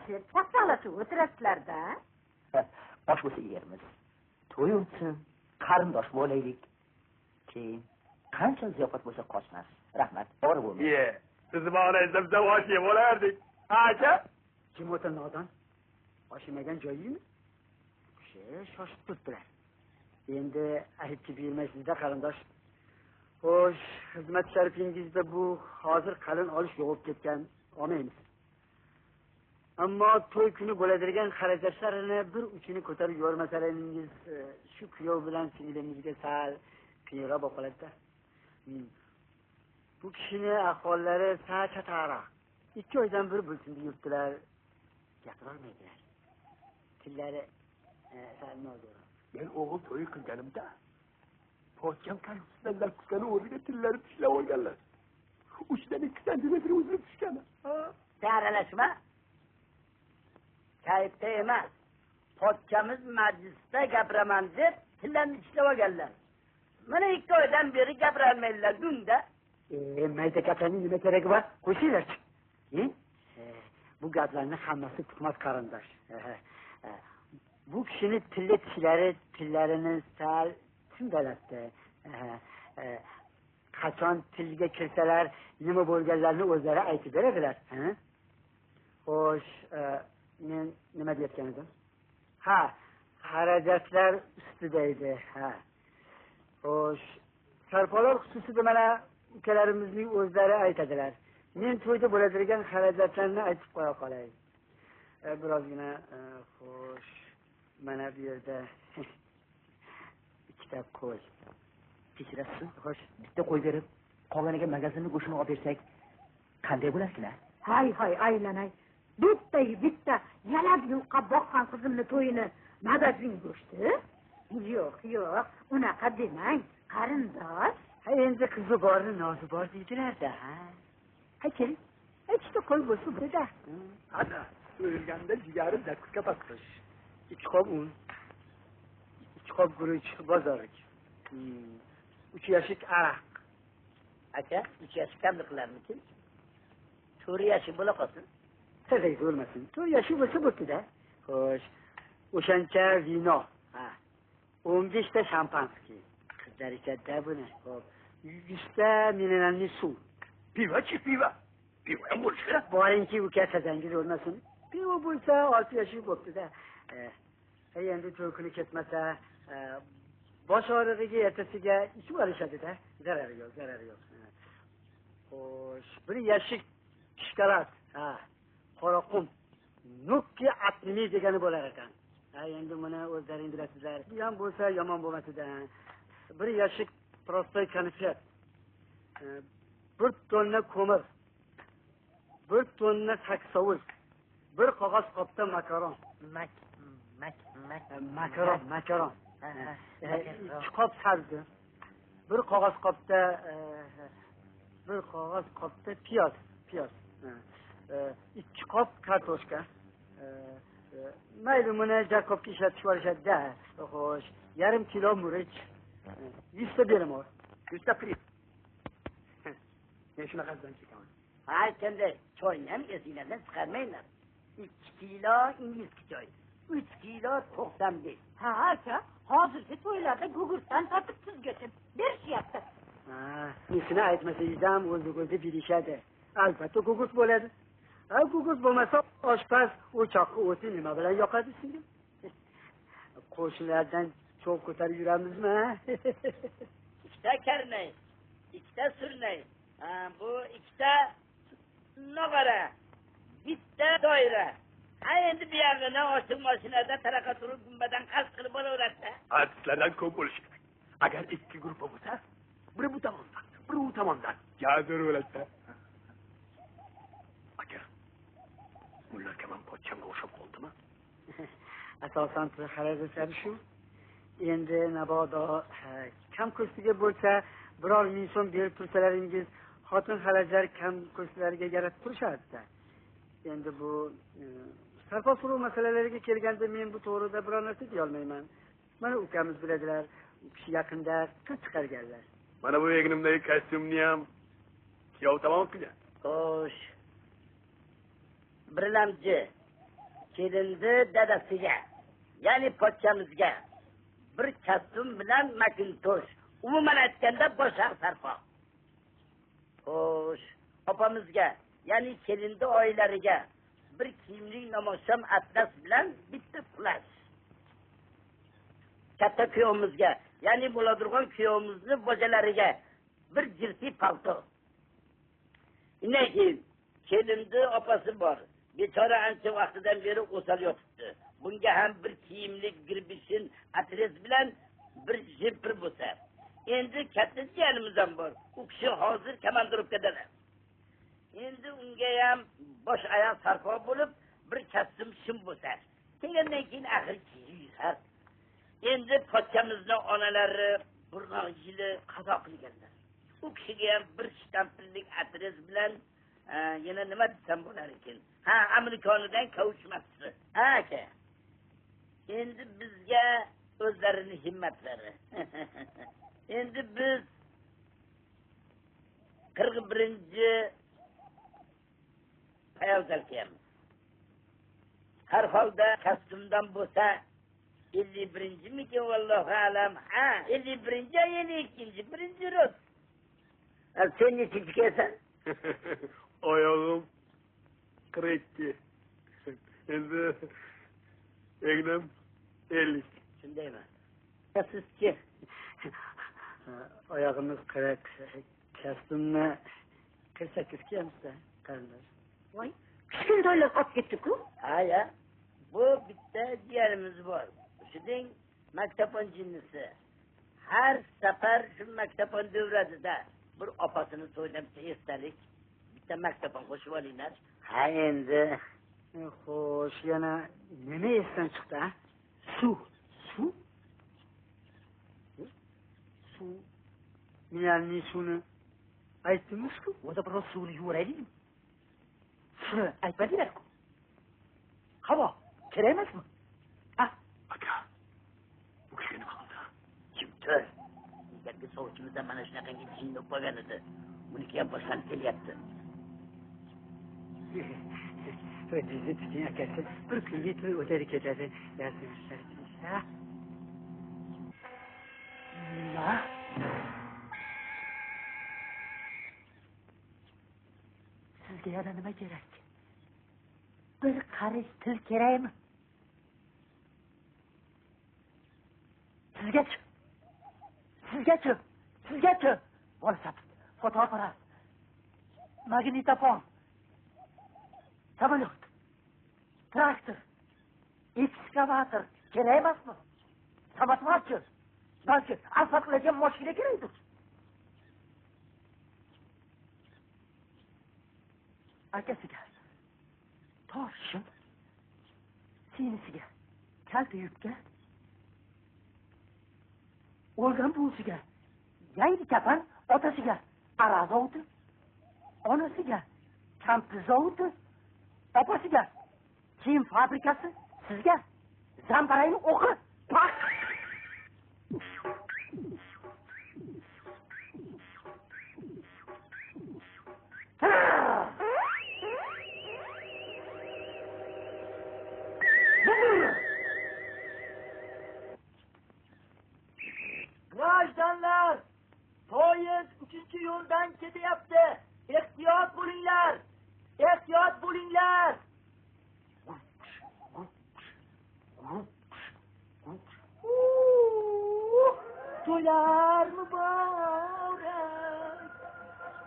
Gaplashib, chaqchaqlashib o'tirasizlar-da. Osh bo'lsa yermiz. To'y o'tsin, qarindosh bo'laylik. Keyin qancha ziyofat bo'lsa qochmas. Rahmat, to'g'ri bo'lmaydi. Ye, sizni onangizda biz ham osh yeb olardik. Aka? Kim o'ta nodon? Osh yemagan joyingmi? Kishi shoshib turibdilar. Endi aytib bermaysizda qarindosh. Xo'sh, xizmat sharifingizda bu hozir qalin olish yo'qolib ketgan, olmaymiz. Ammo to'y kuni bo'ladigan xarajatlarini bir uchini ko'tarib yormasalaringiz, shu kuyov bilan singlimizga sal qiyinroq bo'lib qoladi-da. Bu kishini ahvollari sal chatoqroq. 2 oydan bir bo'lsin yurtdilar, gapirolmaydilar. Tillari sal nozo'rroq. Men o'g'il to'yi qilganimda pochcham kayfsidan lakkani o'rniga tillari tishlab olganlar. 3dan 2 santimetr uzilib tushgan. Sen aralashma. Kayfda emas. Pochchamiz majlisda gapiraman deb tillarini tishlab olganlar. Mana 2 oydan beri gapirolmaydilar gunda. Mayda gaplarning nima keragi bor? Qo'ysanglarchi. Bu gaplarning hammasi tuhmat qarindosh. Bu kishini tilli tishlari tillarini sal timdalatdi. Qachon tilga kirsalar nima bo'lganlarini o'zlari aytib beradilar. Xo'sh, men nima deyotgan edim? Ha, xarajatlar ustida edi. Ha. Xo'sh, sarpolar xususida mana ukalarimizning o'zlari aytadilar. Men to'yda bo'ladigan xarajatlarni aytib qo'ya qolay. Birozgina, xo'sh, mana bu yerda ikkita qo'y. Kechirasiz? Xo'sh, bitta qo'y berib, qolganiga magazinni go'shtini olib bersak, qanday bo'larkin-a? Hay, hay, aylanay. Bitta yalab yulqab boqqan qizimni to'yini magazin go'shti? Yo'q, yo'q, unaqa demang, qarindosh. Ha, endi qizi borni nozi bor deydilar-da, ha. Ha, keling. Ikkita qo'y bo'lsa bo'ladi. Ana, so'yilganda jigari zakuska bosqish. 2 qop un, 2 qop guruch bozorlik. 3 yashik aroq. Aka, 3 yashik kamlik qilarmikin? 4 yashik bo'la qolsin. Tezak bo'lmasin. 4 yashik bo'lsa bo'pti-da. Xo'sh, o'shancha vino. Ha. 15 ta shampanskiy. Qizlar ichadi-da buni. Xo'p, 100 ta mineralli suv. Piva-chi, piva. Piva ham bo'lishi kerak. Boringki, uka sazangiz o'lmasin. Piva bo'lsa 6 yashik bo'pti-da. Endi to'y kuni ketmasa, bosh og'rig'iga ertasiga ichib olishadi-da. Zarari yo'q, zarari yo'q. Xo'sh, bir yashik shokolad, ha, qoraqum, nukki atnimi degani bo'lar ekan. Ha, endi buni o'zlaring bilasizlar. Bu ham bo'lsa yomon bo'lmasida. Bir yashik prostoy konfet, 1 tonna ko'mir, 1 tonna saksovul, 1 qog'oz qopda makaron. Mak, mak, mak. Makaron, makaron. 2 qop sabzi, 1 qog'oz qopda, 1 qog'oz qopda piyoz, piyoz. 2 qop kartoshka. Mayli buni Jakobga ishlatib yuborishadi-da. Xo'sh, yarim kilo murch, 100 ta belimor, 100 ta pir. Men shunaqasidan chekaman. Har qanday choyni ham esinglardan chiqarmanglar. 2 kilo ingichka choy, 3 kilo 95. Ha, aka, hozirgi to'ylarda gugurtdan tortib tuzgacha berishyapti. Ha, nesini aytmasangiz ham o'zi-o'zi bilishadi. Albatta gugurt bo'ladi. Ha, gugurt bo'lmasa oshpaz o'choqqa o'ti nima bilan yoqadi singlim? Qo'shnilardan cho'g' ko'tarib yuramizmi? 2ta karnay, 2ta surnay, ha, bu 2ta nog'ora, 1ta doira. Ha, endi bu yog'ini ochiq mashinada taraqa turib gumbadan qasd qilib bo'laveradi. Artistlardan ko'p bo'lishi kerak. Agar 2 guruh bo'lsa, biri bu tomondan, biri u tomondan. Gazir bo'ladi. Aka, mulla Kamon pochchamga o'xshab qoldimi? Asosan xarajatlar shu. Endi mabodo kam ko'stiga bo'lsa, biror ming so'm berib tursalaringiz, xotin xarajatlar kam ko'stilariga yaratib turishadi. Endi bu sarpo suruv masalalariga kelganda men bu to'g'rida biror narsa deya olmayman. Mana ukamiz biladilar, u kishi yaqinda qiz chiqarganlar. Mana bu egnimdagi kostyumni ham kuyov tamom qilgan. Xo'sh. Birlamchi Kelinni dadasiga, ya'ni pochchamizga bir kostyum bilan makintosh, umuman aytganda boshaq sarpo. Xo'sh, opamizga, ya'ni kelinni oilariga bir kiyimlik namosham atlas bilan bitta plash. Katta kuyovimizga, ya'ni bo'ladigan kuyovimizni bojalariga bir jirti palto. Undan keyin kelinni opasi bor. Bechora ancha vaqtidan beri o'sal yotibdi. Bunga ham bir kiyimlik girbishin atrez bilan bir jempir bo'lsa. Endi katta jiyanimiz ham bor. U kishi hozir komandirovkadalar. Endi unga ham bosh oyoq sarpo bo'lib bir kostyum shim bo'lsa. Kelgandan keyin axir kiyib. Endi pochchamizni onalari burnoq yili qazo qilganlar. U kishiga ham bir shtampillik atrez bilan yana nima desam bo'lar ekan? Ha, Amerikanidan kavushmasi. Ha, aka. Endi bizga o'zlarining himmatlari. Endi biz 41 payozal kiyamiz. Har holda kostyumdan bo'lsa 51-mikin vallohu alam. Ha, 51-chi, 52-chi, birinchi rost. Sen nechinchi kelsan? Oyog'im 42. Endi egnim 50. Shundaymi? Sizchi? Oyog'imiz 40, kostyumni 48 kiyamizda, qarindosh. Voy, kichkintoylar qolib ketdi-ku. Ha, ya. Bu bitta jiyanimiz bor. Shuning maktabon jinnisi. Har safar shu maktabon davradida bir opasini to'ylab esdalik bitta maktabon qo'shib olinglar. Ha, endi xo'sh, yana nima esdan chiqdi, ha? Suv, suv. Suv. Mineralli suvni aytdingiz-ku. Водопровод suvini yuvaraylikmi? Shuni aytmadinglar-ku. Havo kerak emasmi? Ha? Aka, bu kishiga nima qildi? Kim to'r? Ilgargi sovchimizdan mana shunaqangi jinni qolgan edi. Buniki ham boshlanib kelyapti. O'zingizni tuting akasi, bir kunga to'y o'tadi ketadi. Ha? Nima? Sizga yana nima kerak? Bir qarich til kerakmi? Sizgachi? Sizgachi? Sizgachi? Velosiped, fotoapparat, magnitofon, samolyot, traktor, ekskavator kerak emasmi? Samovatchi, balki asfalt qiladigan mashina kerakdir. Akasiga tor shim, singlisiga kalta yubka, o'lgan buvisiga yangi kafan, otasiga ara zavodi, onasiga kampir zavodi, opasiga kiyim fabrikasi, sizga zambarayni o'qi. Pak! Grajdanlar, poyezd 3-yo'ldan ketyapti. Ehtiyot bo'linglar. Ehtiyot bo'linglar. To'ylar muborak.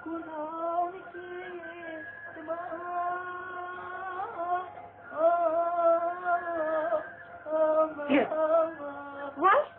Qur'oni Voy!